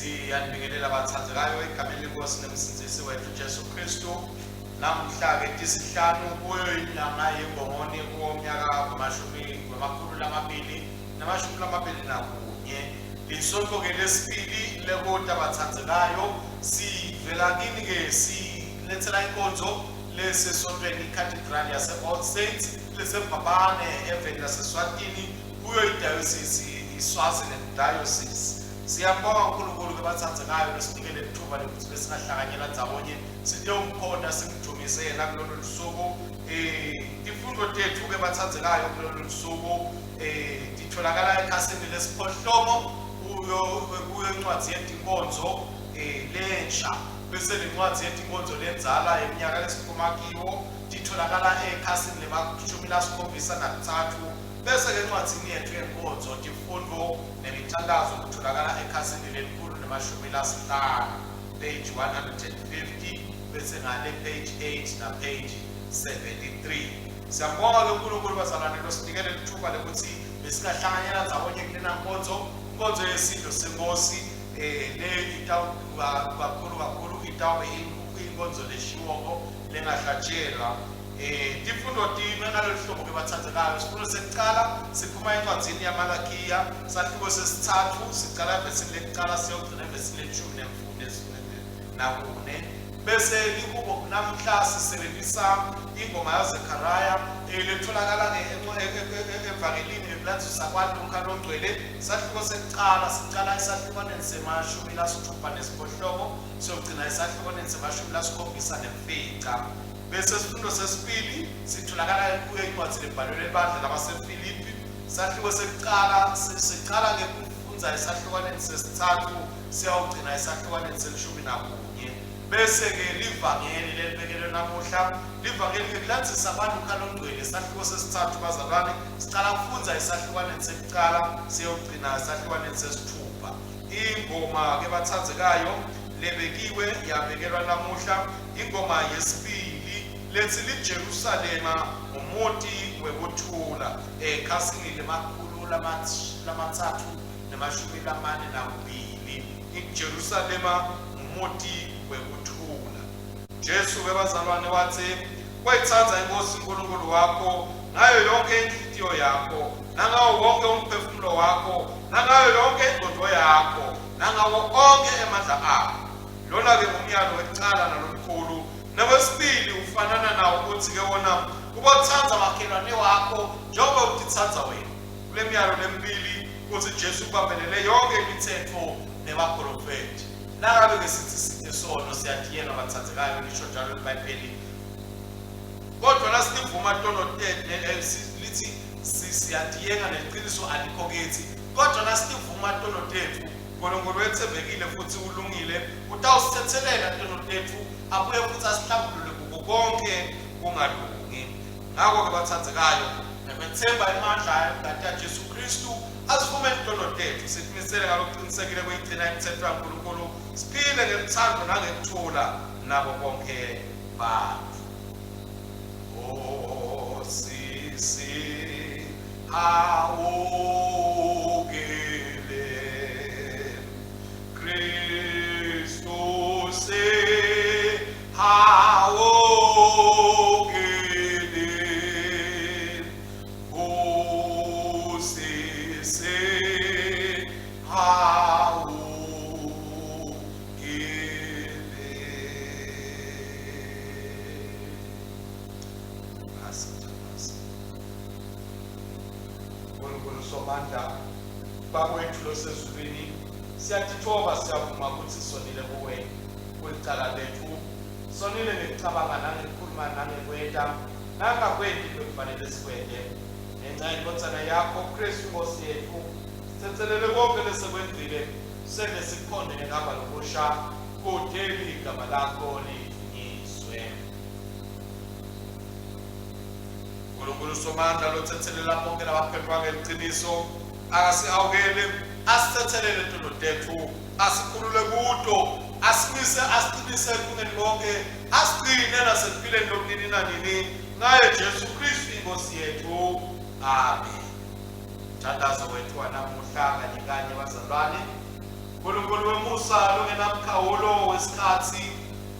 Siyanibingelela bathandekayo egameni lenkosi nomsindisi wethu Jesu Kristu. Namuhla-ke tisihlanu kuyo inyanga yengongoni kuwo umnyaka wamashumi wemakhulu lamabili namashumi lamabili nakunye. Lisonto-ke lesibili lekota bathandekayo. Sivela kini-ke silethela inkonzo lesesontweni iCathedral yase-All Saints leseMbabane eveni laseSwatini kuyo idayosisi iSwaziland Diocese. Siyabonga uNkulunkulu-ke bathandekayo losinike leli thuba lokuthi besingahlanganyela ndzawonye sitewumkhonta simdumise yena kulolu lusuku. Tifundo tethu-ke bathandekayo kulolu lusuku titholakala ekhasini lesiphohlongo kuyo kuyo incwadi yetinkonzo lensha, bese lencwadi yetinkonzo lendzala yeminyaka lesiphuma kiwo titholakala ekhasini lema-73, bese-ke encwadzini yethu yenkonzo tifundvo nemithandazo kutholakala ekhasini lelikhulu nemashumi lasihlanu, page 150, bese ngale page 8 na page 73. Siyambonga-ke uNkulunkulu bazalwane losinikele lithuba lokuthi besingahlanganyela ndzawonye kulena nkonzo, inkonzo yesidlo senkosi. Le itawuba kakhulu kakhulu itawube inkonzo leshiwoko lengahlatshelwa. Tifundo time ngalolu hlobo ke bathandekayo. Sifundo sekucala siphuma encwadzini yaMalakiya, sahluko sesithathu, sicala evesini lekucala siyogcina evesini lelishumi nakune. Bese lihubo namhla sisebenzisa ingoma yaZechariah letholakala evangelini ngekulandzisa kwaLuka longcwele, sahluko sekucala, sicala esahlukwaneni sema-68 siyogcina esahlukwaneni sema-75. Bese sifundo sesibili sitholakala kuyo incwadi lebhalelwe ebandla labaseFilipi, sahluko sekucala, sicala ngekufundza esahlukwaneni sesithathu siyawugcina esahlukwaneni sel-11. Bese-ke livangeli lelibekelwe namuhla, livangeli ngekulandzisa kwaLuka longcwele, sahluko sesithathu bazalwane, sicala kufundza esahlukwaneni sekucala siyogcina esahlukwaneni sesithupha. Ingoma-ke bathandzekayo lebekiwe yabekelwa namuhla, ingoma yesibili lethi liJerusalema ngumuti wekuthula, ekhasini lema-342, iJerusalema ngumuti wekuthula. Jesu ke bazalwane wathi, wayithanda inkosi uNkulunkulu wakho ngayo yonke inhliziyo yakho, nangawo wonke umphefumulo wakho, nangayo yonke ingqondo yakho, nangawo onke emandla akho. Lona-ke ngumyalo wekucala nalomkhulu. Nowesibili ufanana nawo, ukuthi-ke wona ubotsandza makhelwane wakho njengoba utitsandza wena. Kule myalo lemibili kuthi Jesu ubambelele yonke imithetho nebaprofethi. Nangabe-ke sithi site sono, siyadiyeka bathandzekayo, lisho njalo iBhayibheli. Kodwa nasivuma tono lithi siyadiyeka neqiniso alikho kithi. Kodwa nasivuma tono tethu, uNkulunkulu wethembekile futhi ulungile, utawusithethelela tono tethu abuye futhi asihlambulule kuko konke kungalungi. Ngakho-ke bathandzekayo, ngekwethemba emandla engati yaJesu Kristu, asivumeni tono tethu, sitimisele ngalokuqinisekile kuyigcina imithetho yaNkulunkulu, siphile ngeluthando nangekuthula nabo bonke bantu. Oh, sisi hawukele Kristu si hawukele Oh, sisi hawukele. Asithandaze. Nkulunkulu Somandla, Baba wethu losezulwini, siyatithoba, siyavuma ukuthi sonile kuwe, kulicala lethu. Sonile ngekucabanga nangekukhuluma nangekwenta nangakwenti lokufanele sikwente. Ngenxa yendvodzana yakho Kristu Nkosi yethu, sitsetselele konke lesekwenzile, sende sikhonde ngehamba lokusha, kude ligama lakho lidunyiswe. Nkulunkulu Somandla lotsetselela bonke labaphendvuka ngeliciniso, akasihawukele, asitsetselele tono tetfu, asikhulule kuto, asimise, asiqinise ekulungeni konke, asigcine nasekuphileni lokunini nanini, ngaye Jesu Kristu inkosi yethu. Amen. Mthandazo wethu wanamuhla kanye kanye bazalwane. Nkulunkulu wemusa longenamkhawulo wesikhatsi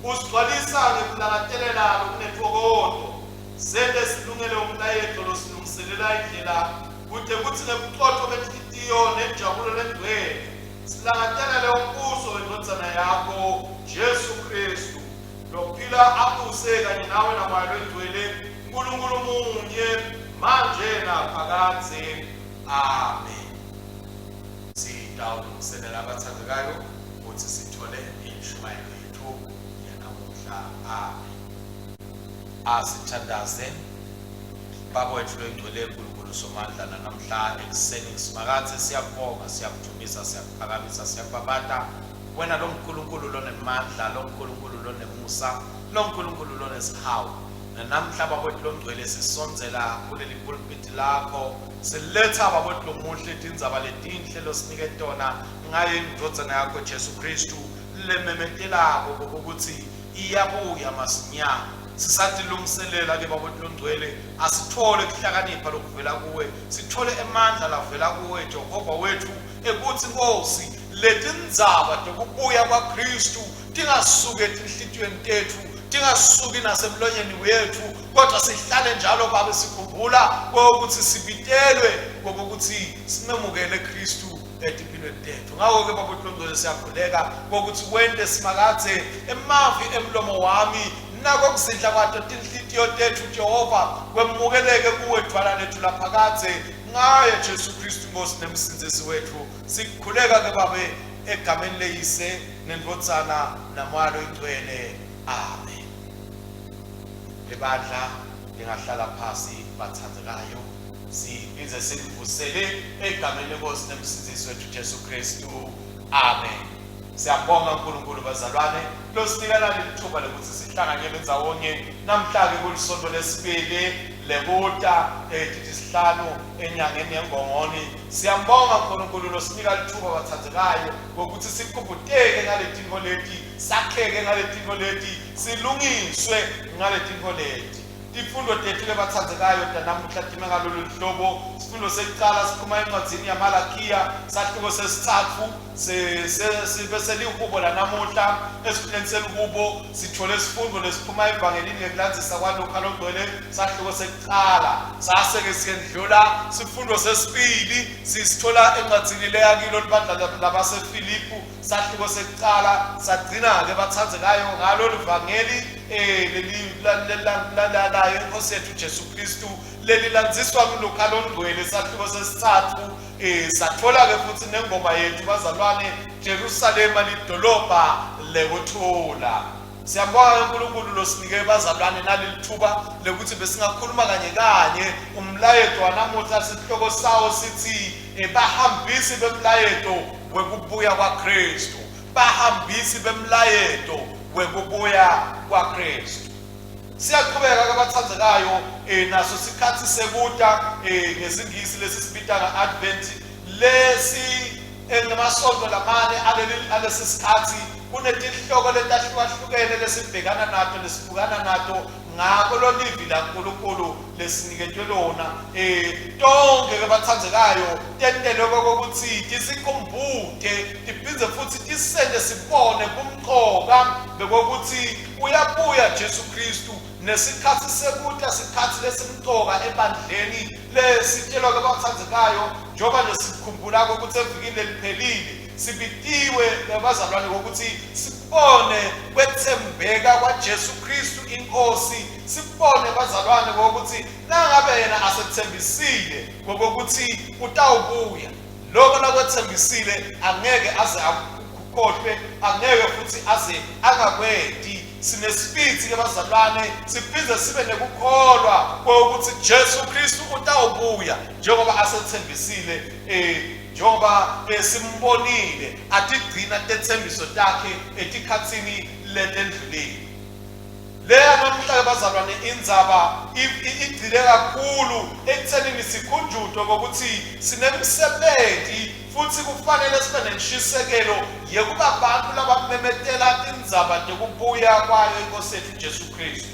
usigcwalisa ngekulangatelela lokunetfokoto. Sente silungele umlayeto losilungiselela indlela kute kutsi ngebucotfo benhlitiyo nenjabulo lengcwele silangatelele umbuso wendvodzana yakho Jesu Khristu lophila abuse kanye nawe naMoya Longcwele Nkulunkulu munye manje naphakadze. Amen. Sitawulungiselela abathandekayo ukuthi sithole inshumayelo yethu yanamuhla. Amen. Asithandaze. Baba wethu loyingcwele Nkulunkulu Somandla nanamhla ekuseni simakathe siyakubonga siyakudumisa siyakuphakamisa siyakubabata wena lo Nkulunkulu lonemandla lo Nkulunkulu lonemusa lo Nkulunkulu lonesihawu nanamhla baba wethu longcwele sisondzela kuleli pulpiti lakho siletha baba wethu lomuhle tindzaba letinhle losinike tona ngayo indvodzana yakho Jesu Kristu lememetelako kokuthi iyabuya masinyane sisatilungiselela ke baba wethu longcwele asithole kuhlakanipha lokuvela kuwe sithole emandla lavela kuwe Jehova wethu ekuthi Nkosi letindzaba tokubuya kwaKristu tingasuki etinhlitiyweni tethu tingasuki nasemlonyeni wethu kodwa sihlale njalo babe sikhumbula kokuthi sibitelwe kokuthi simemukele Kristu etimpilweni tethu ngakho-ke baba uNkulunkulu siyakhuleka kokuthi wente simakadze emavi emlomo wami nako kuzindla kwato tinhlitiyo tethu Jehova kwemukeleke kuwe dvwala lethu laphakadze ngaye Jesu Kristu Nkosi nemsindzisi wethu sikhuleka ke babe egameni leyise nendvodzana namoya loyingcwele amen libandla lingahlala phasi bathandekayo siphindze silivusele egameni lenkosi nemsindzisi wethu Jesu Kristu amen siyabonga uNkulunkulu bazalwane losinika naleli thuba lokuthi sihlanganyele ndzawonye namhla-ke kulisonto lesibili lekuta etitisihlanu enyangeni yengongoni siyambonga uNkulunkulu losinika lithuba bathandekayo ngokuthi sikhumbuteke ngaletintfo leti sakheke ngaletintfo leti silungiswe ngaletintfo leti Tifundo tethu lebatsandzekayo tanamuhla time ngalolu hlobo. Sifundo sekucala siphuma encwadzini yaMalakiya, sahluko sesitsatfu sibe selihubo lanamuhla. Esifundeni selihubo sithole sifundo lesiphuma evangelini ngekulandzisa kwaLukha longcwele, sahluko sekucala. Sase-ke siyendlula sifundo sesibili sisithola encwadzini leya kilo libandla labaseFilipu Sahluko sekucala sagcina-ke bathandzekayo ngalo livangeli eh, leli inkosi yethu Jesu Kristu lelilandziswa kuLuka longcwele sahluko sesitsatfu eh, sathola-ke futhi nengoma yethu bazalwane Jerusalema lidolobha lekuthula. Siyabonga uNkulunkulu losinike bazalwane naleli thuba lekuthi besingakhuluma kanye kanye umlayeto wanamuhla sihloko sawo sithi eh, bahambisi bemlayeto wekubuya kwaKristu bahambisi bemlayeto wekubuya kwaKristu siyaqhubeka ke bathandekayo eh naso sikhathi sekuta eh ngesingisi lesi sibita nga-advent lesi engemasonto lamane aleli alesi sikhathi kunetihloko letahlukahlukene lesibhekana nato lesibukana nato ngako lolivi laNkulunkulu lesiniketwe lona eh tonke ke bathandzekayo tentelwe kokuthi tisikhumbute tiphindze futhi tisente sibone kumqoka bekokuthi uyabuya Jesu Kristu nesikhathi sekuta sikhathi lesimqoka ebandleni lesitshelwa ke bathandzekayo njengoba nje sikhumbula ukuthi evikini leliphelile sibitiwe ngabazalwane ngokuthi sibone kwethembeka kwaJesu Kristu inkosi sibone bazalwane ngokuthi nangabe yena asethembisile ngokuthi utawubuya lokho lakwethembisile angeke aze akukhohlwe angeke futhi aze angakwenti sinesibindi ke bazalwane siphinde sibe nekukholwa kokuthi Jesu Kristu utawubuya njengoba asethembisile eh njengoba eh, simbonile atigcina tetsembiso takhe etikhatsini letendlulile leya namhla bazalwane indzaba igcile kakhulu ekuthenini sikhunjutwe kokuthi sinemsebenzi futhi kufanele sibe nenshisekelo yekuba bantu labamemetela tindzaba tekubuya kwayo inkosi yethu Jesu Kristu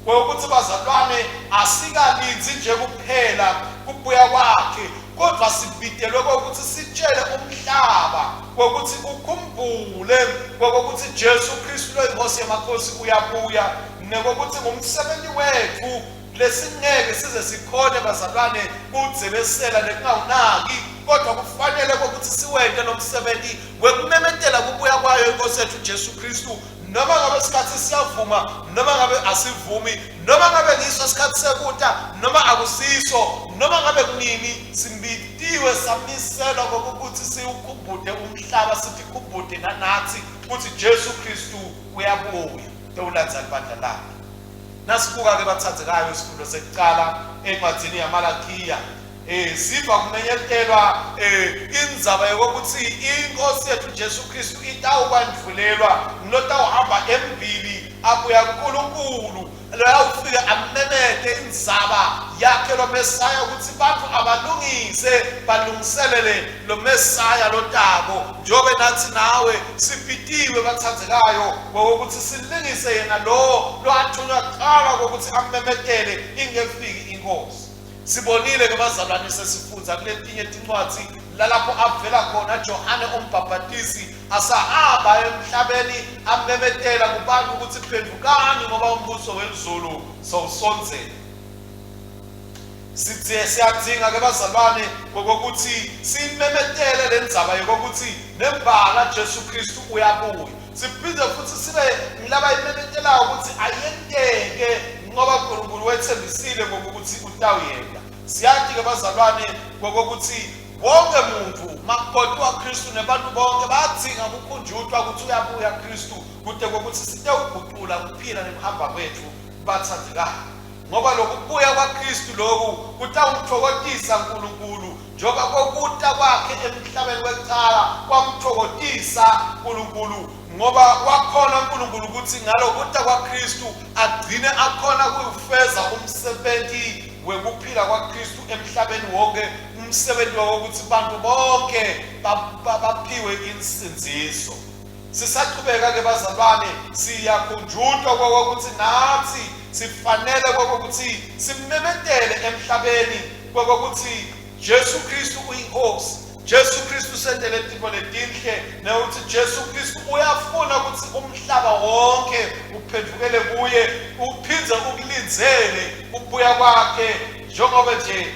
kwekuthi bazalwane asikalindzi nje kuphela kubuya kwakhe kodwa sibitelwe kokuthi sitshele umhlaba kokuthi ukhumbule kokuthi Jesu Kristu loyinkosi yamakhosi uyabuya, nekokuthi ngumsebenzi wethu lesingeke size sikhone bazalwane kuwudzebesela nekungawunaki, kodwa kufanele kokuthi siwente lo msebenzi wekumemetela kubuya kwayo inkosi yethu Jesu Kristu, noma ngabe isikhathi siyavuma noma ngabe asivumi, noma ngabe ngiso isikhathi sekuta noma akusiso, noma ngabe kunini, simbitiwe samiselwa kokuthi siwukhumbule umhlaba, sithi khumbule nanathi ukuthi Jesu Kristu uyabuya tewulandza libandla lakhe. Nasibuka-ke bathandekayo isifundo sekucala encwadini yaMalakiya, siva kumenyetelwa indzaba yokuthi inkosi yethu Jesu Kristu itawukwandvulelwa ngilotawuhamba embili abuya kuNkulunkulu, loyawufika amemete indzaba yakhe lo Mesaya ukuthi bantu abalungise balungiselele lo Mesaya lotako, njengoba nathi nawe sibitiwe bathandekayo ngokuthi silingise yena lo lowathunywa kuqala kokuthi ammemetele ingefiki inkosi. Sibonile ke bazalwane sesifundza kuletinye tincwadzi lalapho avela khona Johane umbhabhatisi asahamba emhlabeni amemetela kubantu ukuthi phendukani ngoba umbuso welizulu sowusondzele. Sithi siyadinga ke bazalwane ngokuthi simemetele le ndzaba yokuthi nembala Jesu Kristu uyabuya. Siphinde futhi sibe ngilaba imemetelayo ukuthi ayenteke ngoba uNkulunkulu wethembisile ngokuthi utawuyenta. Siyazi ke bazalwane ngokuthi wonke muntu makoti waKristu nebantu bonke bayadinga ukukhunjutwa ukuthi uyabuya Kristu kude kokuthi sitewuguqula kuphila nekuhamba kwethu bathandekayo, ngoba lokubuya kwaKristu loku kutawumthokozisa uNkulunkulu, njengoba kokuta kwakhe emhlabeni kwekucala kwamthokozisa uNkulunkulu, ngoba wakhona uNkulunkulu ukuthi ngalokuta kwaKristu agcine akhona kuyufeza umsebenzi wekuphila kwaKristu emhlabeni wonke, umsebenzi wokuthi bantu bonke baphiwe insindziso. Sisaqhubeka ke bazalwane, siyakhunjutwa kokuthi nathi sifanele kokuthi simemetele emhlabeni kokuthi Jesu Kristu uyinkosi, Jesu Kristu sendele tintfo letinhle, nekuthi Jesu Kristu uyafuna ukuthi umhlaba wonke uphendvukele kuye, uphindze ukulindzele kubuya kwakhe, njengoba nje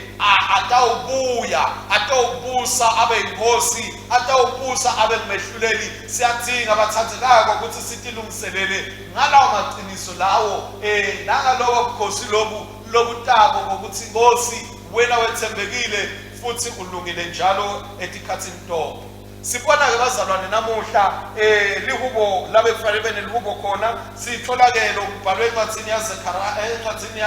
atawubuya atawubusa abe yinkosi, atawubusa abe ngumehluleli. Siyadinga bathandekako ukuthi sitilungiselele ngalawo maqiniso lawo, nangalobo bukhosi lobu lobutako ngokuthi Nkosi wena wethembekile futhi ulungile njalo etikhathini tonke. Sibona-ke bazalwane namuhla lihubo labe kufanele benelihubo khona, sithola-ke lo mbhalo encwadini yaZechariah, encwadini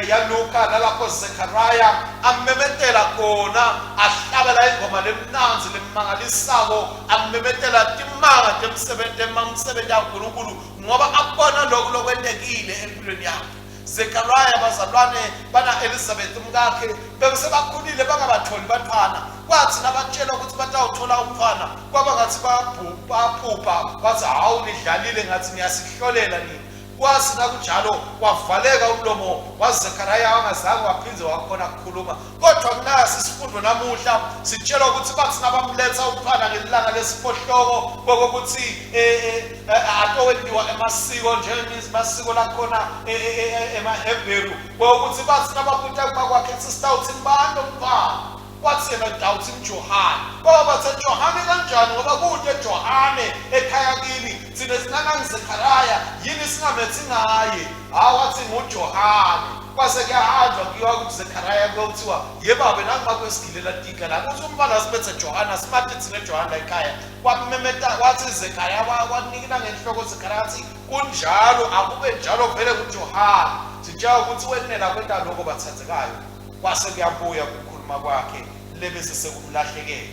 yaLuka, nalapho Zechariah amemetela khona, ahlabela ingoma lemnandzi lemangalisako, amemetela timanga temsebenzi emamsebenzi kaNkulunkulu, ngoba akubona lokhu lokwentekile empilweni yakhe. Zechariah bazalwane bana Elizabeth umkakhe besebakhulile bangabatholi bantwana, kwathi nabatshelwa ukuthi batawuthola umntwana kwaba ngathi baphupha, bathi hawu nidlalile ngathi niyasihlolela nini. Kwathi nakunjalo wavaleka umlomo waZechariah, wangazange waphinde wakhona ukukhuluma. Kodwa kunasi isifundo namuhla, sitshelwa ukuthi bathi nabamletha umntwana ngelanga lesiphohloko kokuthi atowentiwa emasiko njengemasiko lakhona emaHebheru, kokuthi bathi nababuta kuma kwakhe sisitawuthi ngubani lo mntwana, wathi yena ngitawuthi ngiJohane. Kwaba bathe Johane kanjani ngoba kude Johane ekhaya kini, thina sinanangiZechariah, yini singamethi ngaye? Hawu, wathi nguJohane. Kwase kuyahanjwa kuyiwa kuZechariah kuyothiwa yebabe nangu kwesigilela tika la uthi umfana sibethe Johane, simati thina Johane la ekhaya. Kwamemeta wathi Zechariah, wanikina ngenhloko Zechariah wathi kunjalo, akube njalo vele kuJohane. Sitshela ukuthi wenela kwenta lokho bathandekayo, kwase kuyabuya ukukhuluma kwakhe lebese sekumlahlekele.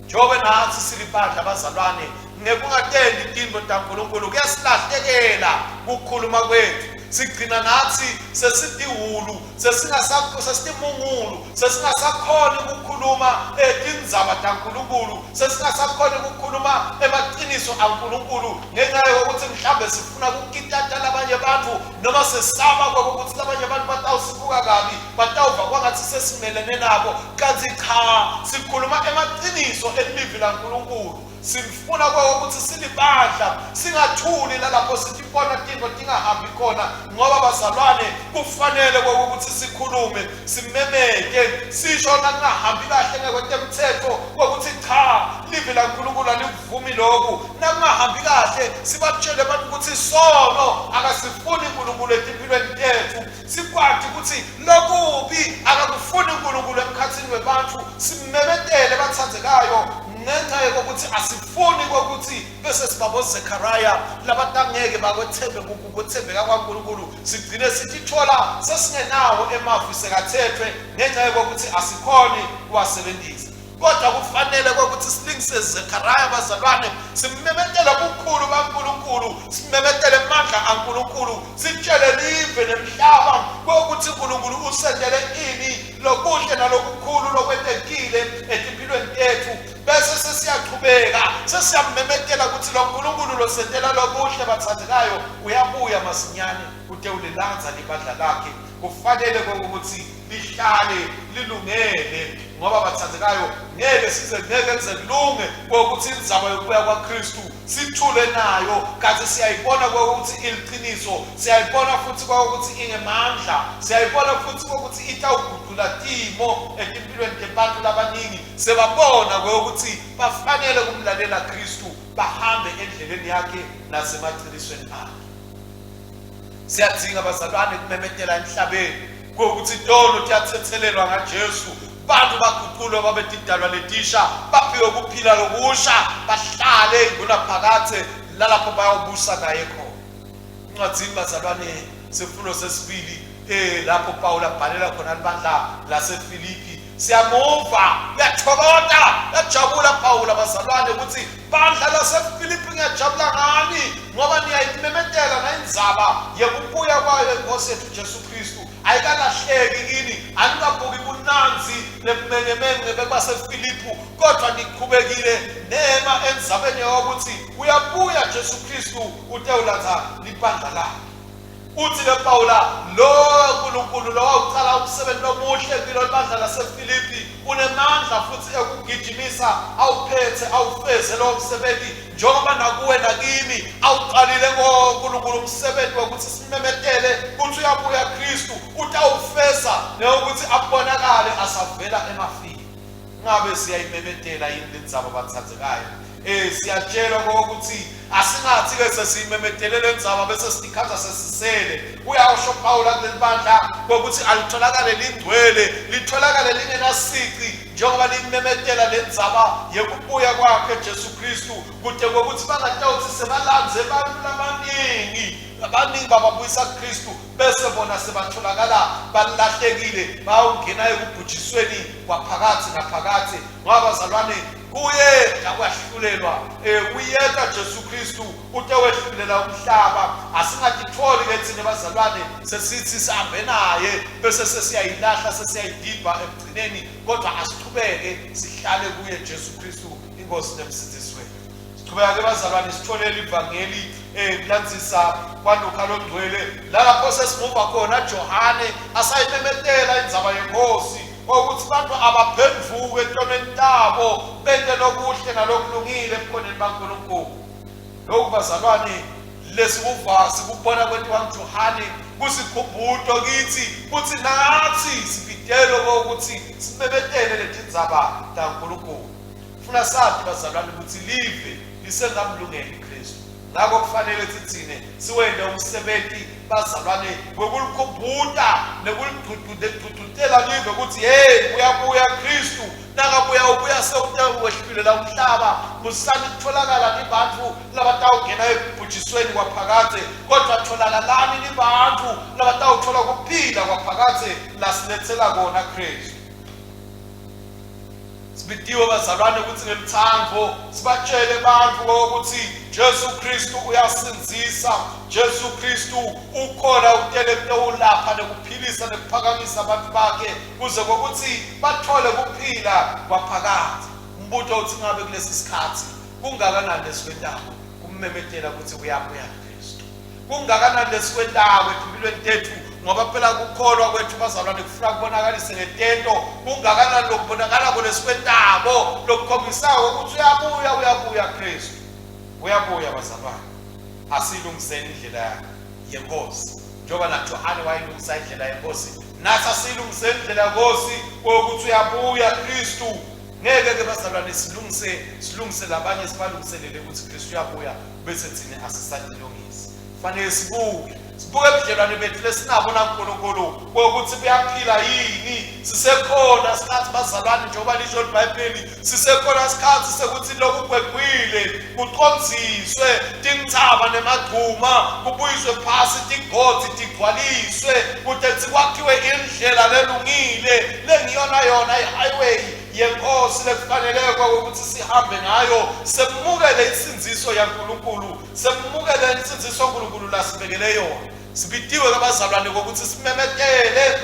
Njengoba nathi silibandla abazalwane, ngekungatendi tintfo taNkulunkulu kuyasilahlekela kukhuluma kwethu. Sigcina nathi sesitihulu, sesitimungulu, sesingasakhoni ukukhuluma tindzaba taNkulunkulu, sesingasakhoni ukukhuluma emaqiniso aNkulunkulu ngenxa yokuthi mhlambe sifuna ukukitata labanye abantu, noma sesaba kokuthi labanye abantu batawusibuka kabi, batawuva kwangathi sesimelene nabo, kanti cha, sikhuluma emaqiniso elivi laNkulunkulu. Simfuna ukuthi silibandla singathuli lalapho sitibona tintfo tingahambi khona, ngoba bazalwane kufanele ukuthi sikhulume, simemete, sisho nakungahambi kahle ngekwetemthetho kokuthi cha, livi laNkulunkulu alikuvumi lokhu. Nakungahambi kahle sibatshele abantu ukuthi sono akasifuni uNkulunkulu etimpilweni tethu, sikwati ukuthi lokubi akakufuni uNkulunkulu emkhathini webantfu, simemetele bathandzekayo ngenxa yokuthi asifuni kokuthi bese siba boZechariah labatangeke bakwethembe kukwethembeka kwaNkulunkulu, sigcine sitithola sesingenawo emavi sekathethwe ngenxa yokuthi asikhoni kuwasebenzisa. Kodwa kufanele ukuthi silingise Zechariah bazalwane, simemetele ubukhulu baNkulunkulu, simemetele amandla aNkulunkulu, sitshele live nemhlaba kokuthi uNkulunkulu usendele ini lokuhle nalokukhulu lokwentekile etimpilweni tethu, bese sesiyachubeka sesiyamemetela ukuthi lo Nkulunkulu losentela lokuhle bathandekayo uyabuya masinyane utewulilandza libandla lakhe. Kufanele ukuthi lihlale lilungele, ngoba bathandekayo ngeke size ngeke kuze kulunge kokuthi indzaba yokubuya kwaKristu sithule nayo, kanti siyayibona kokuthi iliqiniso, siyayibona futhi kokuthi ingemandla, siyayibona futhi kokuthi itawuguqula timo etimpilweni tebantu labaningi, sebabona kokuthi bafanele kumlalela Kristu, bahambe endleleni yakhe nasemaqinisweni akhe. Siyadzinga bazalwane kumemetela emhlabeni kokuthi tono tiyathethelelwa ngaJesu, bantu baguqulwe babe tidalwa letisha, baphiwe kuphila lokusha, bahlale ngunaphakadze lalapho bayawubusa naye khona. Incwadzini bazalwane sifundo sesibili lapho Paul abhalela khona libandla laseFilipi, siyamuva uyathokoda, uyajabula Paul bazalwane ukuthi bandla laseFilipi ngiyajabula ngani ngoba niyayimemetela nayindzaba yekubuya kwayo inkosi yethu Jesu Kristu, ayikalahleki kini, anikabuki bunanzi nebumengemenge bekwaseFilipu, kodwa niqhubekile nema endzabeni yokuthi uyabuya Jesu Kristu utewulandza libandla lakhe. Uthi ke Pawula, lo Nkulunkulu lo wawucala umsebenzi lomuhle kilo libandla laseFilipi unemandla futhi ekugijimisa awuphethe awufeze lowo msebenzi, njengoba nakuwe nakimi awuqalile ngoNkulunkulu umsebenzi wokuthi simemetele ukuthi uyabuya Kristu, utawufeza neyokuthi abonakale asavela emafini. Ngabe siyayimemetela yini lendzaba bathandzekayo? Siyatshelwa kokuthi asingathi ke sesiyimemetele lendzaba bese sitikhandza sesisele. Uyawusho Pawula kuleli bandla kokuthi alitholakale lingcwele, litholakale lingenasici njengoba limemetela lendzaba yekubuya kwakhe Jesu Kristu, kude kokuthi bangatawuthi sebalandze abantu labaningi, abaningi bababuyisa kuKristu bese bona sebatholakala balahlekile, bayongena ekubhujisweni kwaphakathi naphakathe. Ngoba bazalwane kuye akwahlulelwa uyeta Jesu Kristu utewehlulela umhlaba. Asingatitholi ke thina bazalwane sesithi sihambe naye bese sesiyayilahla sesiyayidibha ekugcineni, kodwa asichubeke sihlale kuye Jesu Kristu inkosi nemsindisi wethu. Sichubeka ke bazalwane sitholele ivangeli kulandzisa kwaLuka longcwele lapho sesimuva khona Johane asayimemetela indzaba yenkosi ukuthi bantu abaphenduke etonweni tabo bente lokuhle nalokulungile ebukhoneni baNkulunkulu. Lokhu bazalwane lesikuva sikubona kwentiwa nguJohane kusikhumbuto kithi kuthi nathi sibitelwe ukuthi simemetele letindzaba taNkulunkulu. Funa sati bazalwane ukuthi live lisengamlungeli Kristu, ngakho kufanele thine siwente umsebenzi bazalwane wekulikhumbuta nekuligcugcutela live ukuthi hey, uyabuya Kristu, nakabuya ubuya sewutawehlulela umhlaba. Musani kutholakala nibantu labatawungena ekubhujisweni kwaphakadze, kodwa tholakalani nibantu labatawuthola kuphila kwaphakadze lasilethela kona Kristu. Sibitiwe bazalwane ukuthi ngeluthando sibatshele abantu ukuthi Jesu Kristu uyasindzisa, Jesu Kristu ukhona utele kutewulapha nekuphilisa nekuphakamisa abantu bakhe kuze kokuthi bathole kuphila kwaphakadze. Umbuto uthi ngabe kulesi sikhathi kungakanani lesikwentako kummemetela ukuthi uyabuya Kristu? Kungakanani lesikwentako etimpilweni tethu Ngoba phela kukholwa kwethu bazalwane kufuna kubonakalise ngetento, kungakanani lokubonakalako lesikwentako lokukhombisako ukuthi uyabuya, uyabuya Kristu. Uyabuya bazalwane. Asilungiseni indlela yenkosi. Njengoba naJohane wayilungisa indlela yenkosi, nathi asilungiseni indlela yenkosi kokuthi uyabuya Kristu. Ngeke ke bazalwane silungise silungise labanye sibalungiselele ukuthi Kristu uyabuya bese thina asisatilungisi. Fanele sibuke sibuke ubudlelwane bethu lesinabo naNkulunkulu kokuthi buyaphila yini. Sisekhona sikhathi bazalwane, njengoba lisho iBhayibheli, sisekhona sikhathi sekuthi lokugwegwile kucondziswe, tintsaba nemagcuma kubuyiswe phasi, tigodi tigcwaliswe kute kwakhiwe indlela lelungile lengiyona yona i-highway yenkosi lekufanele ukuthi sihambe ngayo, semukele insindziso yaNkulunkulu, semukele insindziso uNkulunkulu lasibekele yona. Sibitiwe kabazalwane kokuthi simemetele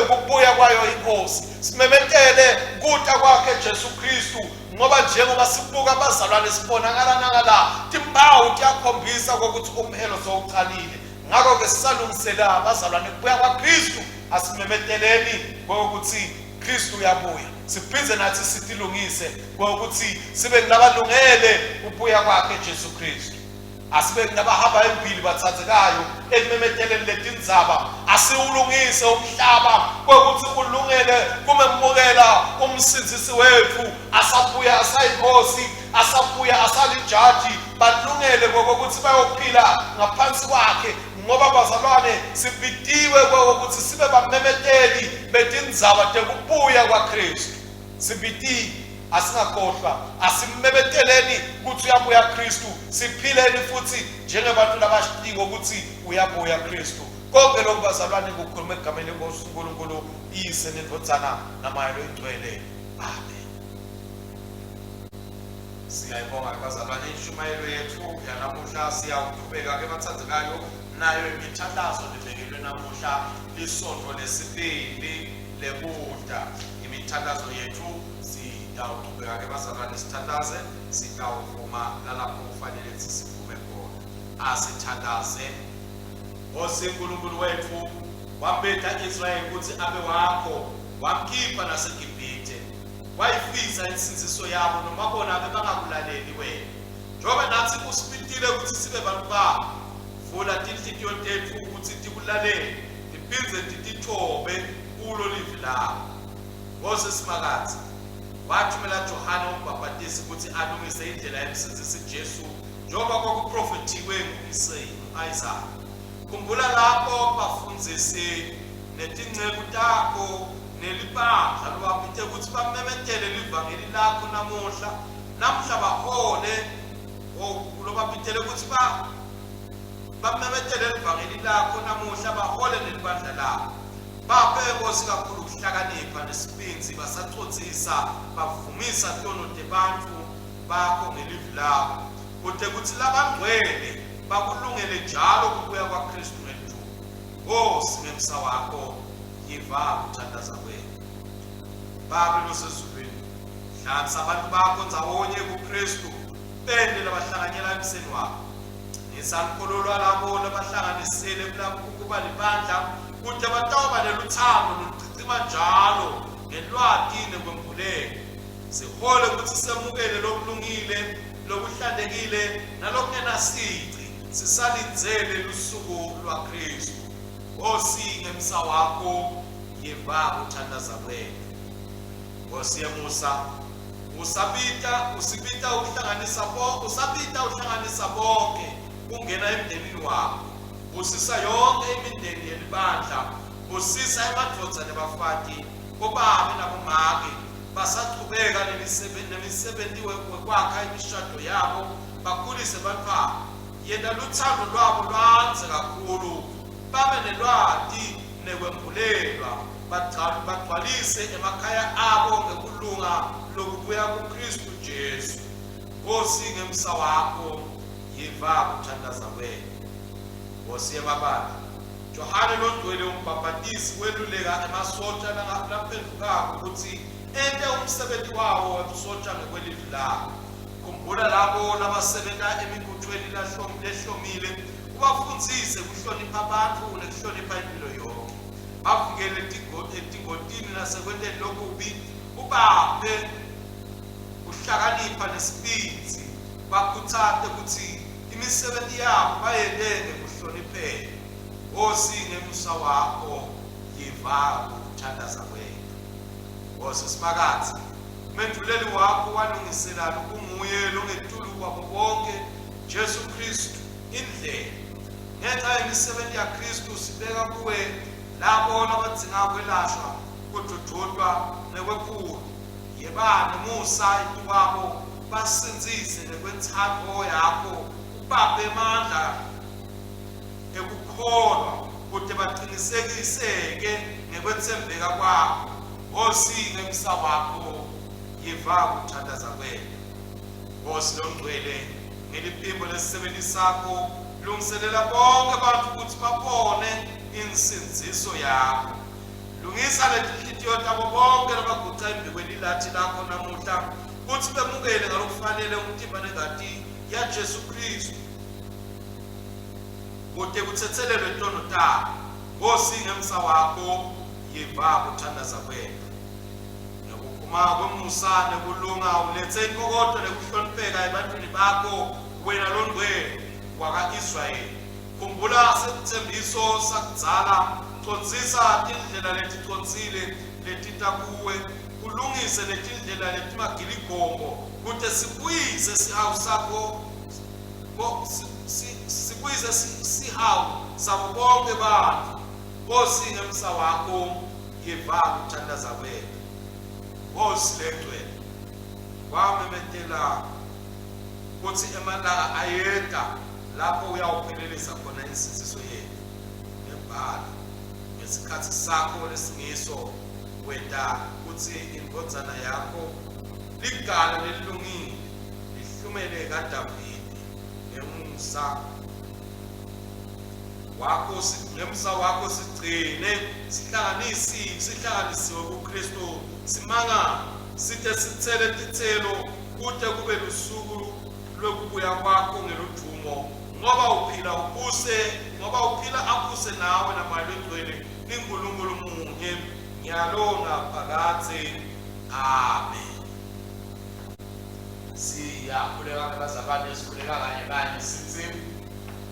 kubuya kwayo inkosi, simemetele kuta kwakhe Jesu Kristu, ngoba njengoba sibuka abazalwane sibonakala nakala timpawu tiyakhombisa kokuthi umhelo sowucalile. Ngakho-ke sisalungisela abazalwane kubuya kwaKristu, asimemeteleni kokuthi Kristu uyabuya, siphinde nathi sitilungise kokuthi sibe ngulabalungele kubuya kwakhe Jesu Kristu. Asibe nabahamba embili bathathekayo ekumemeteleni letindzaba. Asiwulungise umhlaba kokuthi ulungele kumemukela umsindzisi wethu asabuya asayinkosi, asabuya asalijaji, balungele kokuthi bayophila ngaphansi kwakhe. Ngoba bazalwane sibitiwe kokuthi sibe bamemeteli betindzaba tekubuya kwaKristu. Sibitiwe, asingakhohlwa, asimemeteleni ukuthi uyabuya Kristu, siphileni futhi njengebantu labashitiko ukuthi uyabuya Kristu. Konke lokhu bazalwane kukhuluma egameni lenkosi uNkulunkulu Iyise neNdvodzana naMoya loyiNgcwele. Amen. Siyayibonga ke bazalwane inshumayelo yethu yanamuhla. Siyawuqhubeka ke bathandekayo nayo imithandazo lebekelwe namuhla lisonto lesibili lekudla. Imithandazo yethu sitawuqhubeka ke bazalwane sithandaze, sitawuvuma nalapho kufanele ukuthi sivume khona. Asithandaze. Nkosi Nkulunkulu wethu, wambetha Israyeli ukuthi abe wakho, wamkhipha naseGibhithe. Wayifisa insindziso yabo noma bona bebangakulaleli wena. Njengoba nathi usibitile ukuthi sibe bantu bakho, vula tinhlitiyo tetfu ukuthi tikulalele, tiphindze tititfobe kulo livi lakho. Nkosi Simakadze, wathumela Johane umbhabhatisi ukuthi alungise indlela yemsindzisi Jesu njengoba kwakuprofethiwe ngu-Isaya. Khumbula lapho bafundzisi netinceku takho nelibandla lobabite ukuthi bamemetele livangeli lakho namuhla, namuhla bahole lobabitele ukuthi ba bamemetele livangeli lakho namuhla, bahole nelibandla lakho. Baphe Nkosi kakhulu ukuhlakanipha nesibindzi, basacondzisa bavumisa tono tebantfu bakho ngelivi lakho, kute kutsi labangcwele bakulungele njalo kubuya kwaKristu ngelijuba. Nkosi, ngemsa wakho yiva kuthandaza kwethu. Babe losezulwini, hlanganisa abantu bakho ndzawonye kuKristu, bente labahlanganyela emseni wakho. Qinisa lukholo lwalabo labahlanganisele kuba libandla, kute batawuba neluthando loluchichima njalo ngelwati nekwembuleka. Sihole kutsi semukele lokulungile, lokuhlantekile nalokungenasici, sisalindzele lusuku lwaKristu. Nkosi, ngemsa wakho yiva kuthandaza kwethu. Nkosi yemusa, usabita usibita uhlanganisa bo usabita uhlanganisa bonke kungena emndenini wakho. Busisa yonke imindeni yelibandla, busisa emadvodza nebafati, bobabe nabomake basachubeka nemisebenti wekwakha imishado yabo, bakhulise bantfwana. Yenta luthando lwabo lwandze kakhulu, babe nelwati nekwembulelwa, bagcwalise emakhaya abo ngekulunga lokubuya kuKristu Jesu. Nkosi, ngemsa wakho yiva kuthandaza kwethu. Nkosi yemabandla, Johane longcwele umbhabhatisi weluleka emasotja laphendvukako kutsi ente umsebenti wawo webusotja ngekwelivi lakho. Khumbula labo labasebenta emibuthweni lehlomile, ubafundzise kuhlonipha bantfu nekuhlonipha impilo yonkhe. Bavikele etingotini nasekwenteni lokubi, ubaphe kuhlakanipha nesibindzi, bakhutsate kutsi imisebenti yabo bayente ngekuhlonipheka. Nkosi, ngemusa wakho yiva ukuthandaza kwethu. Nkosi Simakadze, umendvuleli wakho walungisela lokunguye longetulu kwabo bonke, Jesu Khristu, indlela. Ngenxa yemisebenti yaKhristu sibeka kuwe labo labadzinga kwelashwa, kudvudvutwa nekwephulwa. Yeba nemusa etikwabo, basindzise ngekwentsandvo yakho, ubaphe emandla ekukholwa kute bacinisekiseke ngekwetsembeka kwakho. Nkosi, ngemsa wakho yiva kuthandaza kwetfu. Nkosi longcwele, ngeliphimbo lesisebenti sakho lungiselela bonke bantfu kutsi babone insindziso yakho. Lungisa letinhlitiyo tabo bonke labaguca embikwelilathi lakho namuhla kutsi bemukele ngalokufanele umtimba nengati yaJesu Khristu kute kutsetselelwe tono tabo. Nkosi, ngemsa wakho yiva kuthandaza kwetfu. Ngekuphuma kwemusa nekulunga uletse intokoto nekuhlonipheka ebantwini bakho, wena longcwele waka-Israyeli. Khumbula setsembiso sakudzala, condzisa tindlela leticondzile letita kuwe, ulungise letindlela letimagiligombo, kute sibuyise sihawu sakho sibuyise sihawu sabo bonke bantfu. Nkosi, ngemsa wakho Yiva kuthandaza kwetfu. Nkhosi lengcwele, wamemetela kutsi emalanga ayeta lapho uyawuphelelisa khona insindziso yetfu. Nembala, ngesikhatsi sakho lesingiso wenta kutsi indvodzana yakho ligala lelilungile lihlumele kaDavide ngemusa wakho ngemsa wakho sigcine sihlanganisi sihlanganisiwe kuKristu simanga site sitsele titselo kute kube lusuku lwekubuya kwakho ngeludvumo ngoba uphila ubuse ngoba uphila abuse nawe naMoya loNgcwele ninguNkulunkulu munye nyalo naphakadze. Amen. Siyakhuleka bazalwane, sikhuleka kanye kanye sithi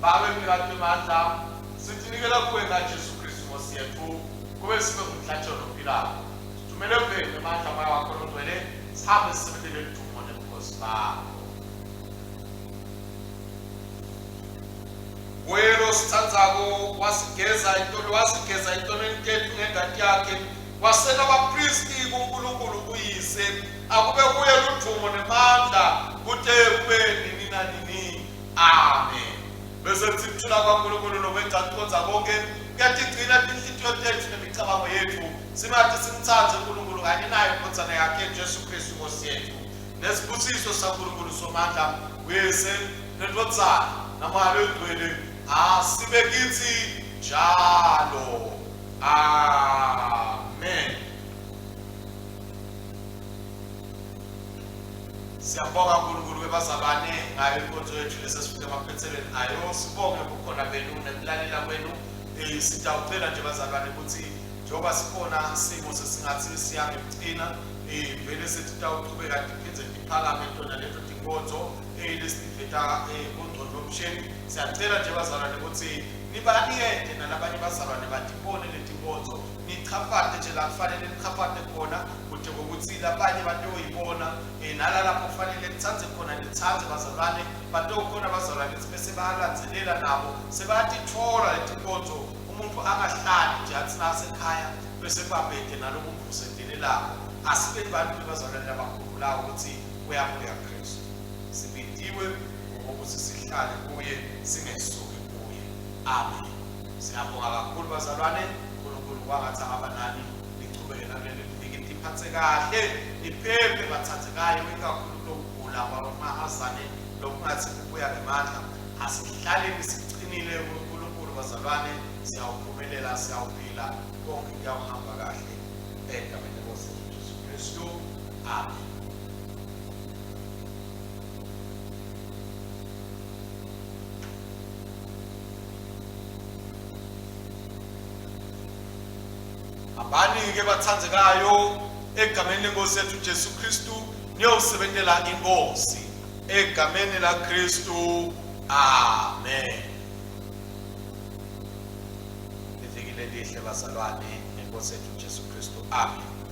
Babe mnikati wemandla, sitinikela kuwe ngaJesu Kristu Nkosi yetfu, kube sibe ngumhlatshelo lophilako. Sithumele eveni emandla moya wakho longcwele, sihambe sisebentele ludumo nebukhosi bakho. Kuye lositsandzako wasigeza itolo wasigeza etonweni tetfu ngengati yakhe wasena bapristi kuNkulunkulu uyise akube kuye ludvumo nemandla kute kube nini nanini. Amen. Bese kuthi kuthula kwaNkulunkulu lokwenza kucondza konke kuyatigcina tinhlitiyo tetfu nemicabango yetfu simati simtsandze uNkulunkulu kanye naye indvodzana yakhe Jesu Kristu Nkosi yetfu. Nesibusiso saNkulunkulu Somandla uyise nendvodzana naMoya loyiNgcwele asibe kitsi njalo. Amen. Siyabonga uNkulunkulu bebazalwane ngayo inkonzo yethu lesesifike emaphethelweni ayo. Sibonge bukhona benu nekulalela kwenu. Eh sitawucela nje bazalwane ukuthi njengoba sibona simo sesingathi siya ngekucina eh vele setitawuchubeka tiphindze tiphakame tona leto tinkonzo eh lesitiveta eh kungcondvomshini. Siyacela nje bazalwane ukuthi nibanikete nalabanye bazalwane batibone letinkonzo nichafate nje la kufanele nichafate khona kude kokuthi labanye batoyibona um nala lapho kufanele nitsandze khona nitsandze bazalwane batokhona bazalwane bese bayalandzelela nabo sebayatitfola letinkonzo umuntu angahlali nje athi nasekhaya bese kubabhede nalokumvusetelelako asibeni bantu bazalwane labakhumbulayo ukuthi uyabuya Kristu sibitiwe ngokuthi sihlale kuye singesuki kuye. Amen. Siyabonga kakhulu bazalwane, uNkulunkulu kwangathi angaba nani nichubeke naleli viki niphathe kahle, niphephe bathandekayo ikakhulu kulokugula kwamahazane lokungathi kubuya ngemandla. Asihlaleni siqinile kuNkulunkulu bazalwane, siyawuphumelela, siyawuphila, konke kuyawuhamba kahle egameni lenkosi Jesu Kristu. Amen. Hambani-ke bathandzekayo egameni lenkosi yethu Jesu Kristu niyosebentela inkosi egameni laKristu. Amen. Liviki lelihle bazalwane ngenkosi yethu Jesu Kristu. Amen.